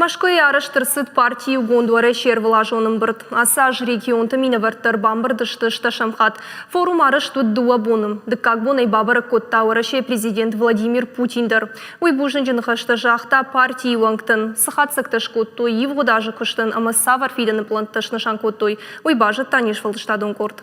Мӕскуыйы арӕзт ӕрцыд парти Иугонд Уӕрӕсе ӕрвылазон ӕмбырд. Ацы аз регионты минӕвӕрттӕ ӕрбамбырд сты стӕсӕм хатт. Форум арӕзт уыд дыууӕ боны. Дыккаг бон ӕй бабӕрӕг кодта Уӕрӕсейы президент Владимир Путин дӕр. Уый бузныджы ныхӕстӕ загъта партийы уӕнгтӕн. Цы хатдзӕгтӕ скодтой ивгъуыд азы куыстӕн ӕмӕ цавӕр фидӕны пълӕнттӕ снысан кодтой, уый базыдта не сфӕлдыстадон къорд.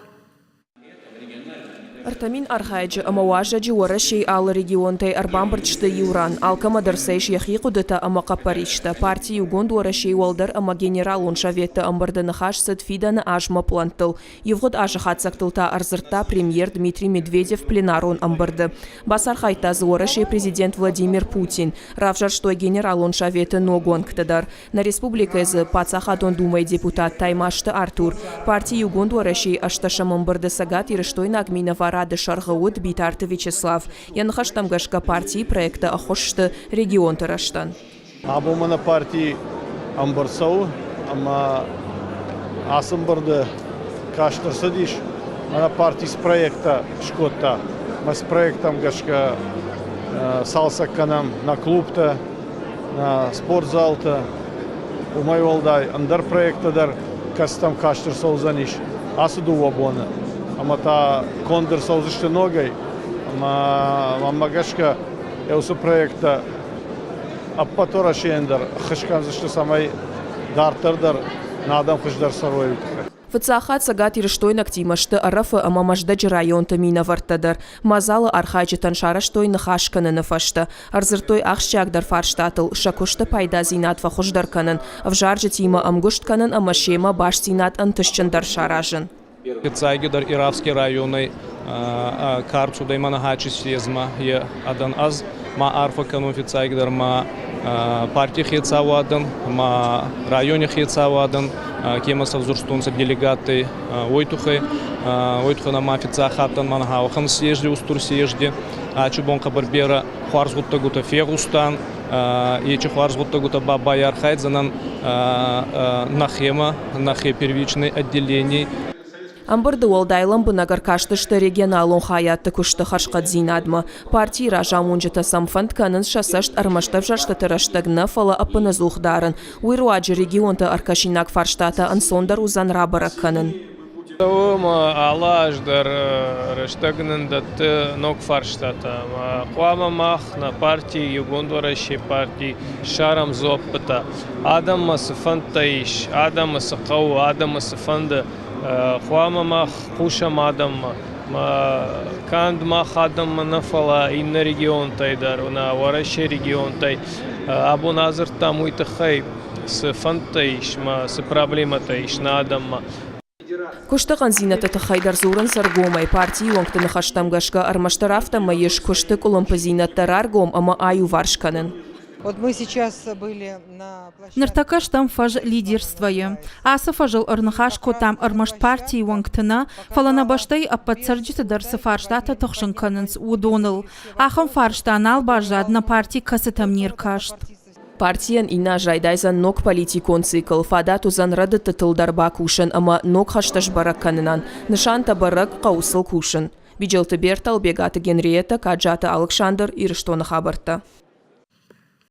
3000 архайӕджы ӕмӕ уазӕджы Уӕрӕсейы алы регионтӕй ӕрбамбырд сты иу ран. Алкӕмӕ дӕр сӕ ис йӕхи хъуыдытӕ ӕмӕ хъӕппӕристӕ. Парти Иугонд Уӕрӕсейы Уӕлдӕр ӕмӕ Генералон советты ӕмбырды ныхас цыд фидӕны азмӕ пълӕнттыл. Ивгъуыд азы хатдзӕгтыл та ӕрдзырдта премьер Дмитрий Медведев пленарон ӕмбырды. Бацархайдта дзы Уӕрӕсейы президент Владимир Путин. Равзӕрстой Генералон советы ног уӕнгты дӕр. Нӕ республикӕйы дзы Паддзахадон Думӕйы депутат Таймазты Артур, парти Иугонд Уӕрӕсейы ӕстӕсӕм ӕмбырды цӕгатирыстойнаг минӕварады сӕргъы уыд Битарты Вячеслав. Йӕ ныхӕстӕм гӕсгӕ партийы проекттӕ ӕххуыс сты регионты рӕзтӕн. Абон мӕнӕ парти ӕмбырд цӕуы ӕмӕ ацы ӕмбырды каст ӕрцыдис, мӕнӕ парти цы проекттӕ скодта, мӕ цы проекттӕм гӕсгӕ цалцӕг кӕнӕм нӕ клубтӕ, спортзалтӕ, уымӕй уӕлдай ӕндӕр проекттӕ дӕр, кӕцытӕм каст ӕрцӕудзӕнис ацы дыууӕ боны. Ӕмӕ та конд ӕрцӕудзысты ногӕй. Ӕмӕ мӕнмӕ гӕсгӕ уыцы проекттӕ ӕппӕт Уӕрӕсейӕн дӕр ӕххуыс кӕндзысты, цӕмӕй дарддӕр дӕр нӕ адӕм хуыздӕр цӕрой, уый тыххӕй. Фыццаг хатт цӕгатирыстойнӕгтимӕ сты Ӕрӕфы ӕмӕ Мӕздӕджы районты минӕвӕрттӕ дӕр. Мадзалы архайджытӕн сарӕзтой ныхас кӕныны фӕстӕ. Ӕрдзырдтой ахсджиагдӕр фарстатыл, сӕ куысты пайдадзинад фӕхуыздӕр кӕнын, ӕвзарджытимӕ ӕмгуыст кӕнын ӕмӕ семӕ бастдзинад ӕнтыстджындӕр саразын. Фиццагидӕр Ирафский районӕй ка рцудӕй Манахачи съездмӕ, е адӕн ӕз ма арфӕ кӕнун фиццагидӕр ма партий хецауадӕн, ма райони хецауадӕн, кема сӕвзурстонцӕ делегаттӕй, уой туххӕй. Уой туххӕй ма фиццаг хаттӕн мӕн гъӕуӕхӕн съезди, устур съезди. Ачи бон хъӕбӕр берӕ хуарз гъуддӕгутӕ фегъустан. Ечи хуарз гъуддӕгутӕ ба байархайдзӕнӕн нӕхемӕ, нӕхе первичный отделений. Ӕмбырды уӕлдай лӕмбынӕг ӕркастысты регионалон хайадты куысты хӕрзхъӕддзинадмӕ. Партийы разамонджытӕ сӕм фӕнд кӕнынц сӕ цӕст ӕрмӕст ӕвзӕрстыты рӕстӕг нӕ, фӕлӕ ӕппынӕдзух дарын. Уый руаджы регионты ӕркӕсинаг фарстатӕ ӕнцондӕр уыдзӕн рабӕрӕг кӕнын. Цӕуы алы аз дӕр рӕстӕг нын дӕтты ног фарстатӕ. Хъуамӕ мах, нӕ парти, Иугонд Уӕрӕсе парти, ссарӕм дзуаппытӕ. Адӕммӕ цы фӕндтӕ ис, адӕмы цы хъӕуы, адӕмы цы фӕнды, хъуамӕ мах хъусӕм адӕммӕ. Канд мах адӕммӕ нӕ, фӕлӕ иннӕ регионтӕй дӕр, нӕ Уӕрӕсе регионтӕй. Абон адзырдтам уый тыххӕй, цы фӕндтӕ ис мӕ цы проблемӕтӕ ис нӕ адӕммӕ. Куысты хъӕндзинӕдты тыххӕй дӕр дзурынц ӕргомӕй. Партийы уӕнгты ныхӕстӕм гӕсгӕ, ӕрмӕстдӕр афтӕмӕй ис куысты къуылымпыдзинӕдтӕ раргом ӕмӕ аиуварс кӕнын. Ныртӕккӕ стӕм фӕз лидерствойы. Ацы фӕзыл ӕрныхас кодтам ӕрмӕст партийы уӕнгты нӕ, фӕлӕ нӕ бӕстӕйы ӕппӕт цӕрджыты дӕр цы фарстатӕ тыхсын кӕнынц, уыдоныл. Ахӕм фарста нал баззад, нӕ парти кӕцытӕм не ркаст. Партийӕн иннӕ аз райдайдзӕн ног политикон цикл, фадат уыдзӕн рӕдыдтытыл дӕр бакусын ӕмӕ ног хӕстӕ сбӕрӕг кӕнынӕн. Нысантӕ бӕрӕг, хъӕуы сыл кусын. Биджелты Бертӕ, Ӕлбегаты Генриетта, Каджаты Алыксандр, Ирыстоны хабӕрттӕ.